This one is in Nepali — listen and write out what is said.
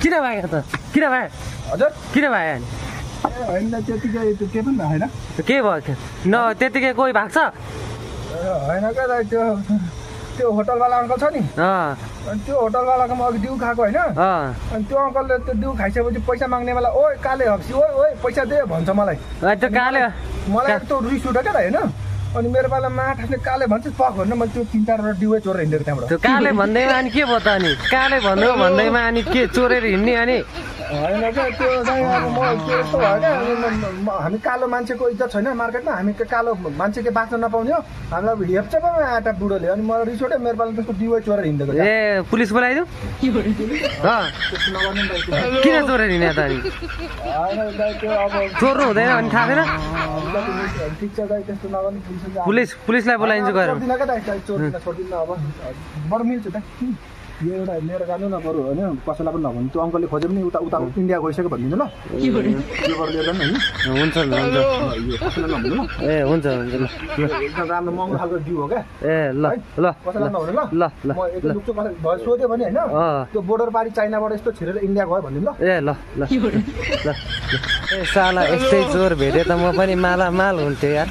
किन भाग्यो त किन भाग्यो हजुर किन भाग्यो होइन त्यतिकै त्यो के पनि होइन के भयो न त्यतिकै कोही भाग्छ होइन क्या दाइ त्यो होटलवाला अङ्कल छ नि अनि त्यो होटलवालाकोमा अघि दिउ खाएको होइन अनि त्यो अङ्कलले त्यो दिउ खाइसकेपछि पैसा माग्ने बेला ओइ काले हप्सी ओइ पैसा दे भन्छ मलाई त्यो काले मलाई त्यो रिस उठ्यो क्या होइन अनि मेरो पाला माठासले काले भन्छ पख भनेर मैले त्यो 3-4 डिउै चोरेर हिँडेको त्यहाँबाट त्यो काले भन्दैमा अनि के भयो त अनि काले भन्दैमा अनि के चोरेर हिँड्ने अनि होइन क्या त्यो चाहिँ अब म यस्तो भयो क्या हामी कालो मान्छेको इज्जत छैन मार्केटमा हामी कालो मान्छे के बाँच्न नपाउने हो हामीलाई हेप्छ पो आँटा बुढोले अनि मलाई रिस उठ्यो मेरो पाला त्यस्तो डिउै चोरेर हिँडेको ए पुलिस बोलाइदियो किन चोरेर हिँड्ने त अनि चोर्नु हुँदैन अनि थाहा छैन ठिक छ दाइ त्यस्तो नगर्नु पुलिसलाई बोलाइन्छ गएर छोड्दिनँ क्या दाइ छोड्दिनँ अब बरु मिल्छ त यो एउटा लिएर जानु न बरु होइन कसैलाई पनि नभन्नु त्यो अङ्कलले खोज्यो भने उता उता इन्डिया गइसक्यो भनिदिनु ल यो गरेर लिएर जानु हुन्छ कसैलाई नभन्नु ल ए हुन्छ हुन्छ ल एकदम राम्रो महँगो खालको डिउ हो क्या ए ल ल कसैलाई नभन्नु ल ल म यति लुक्छु भयो सोध्यो भने होइन त्यो बोर्डर पारी चाइनाबाट यस्तो छिरेर इन्डिया गयो भनिदिनु ल ए ल ल ल ए साला यस्तै चोर भेटे त म पनि मालामाल हुन्थेँ यार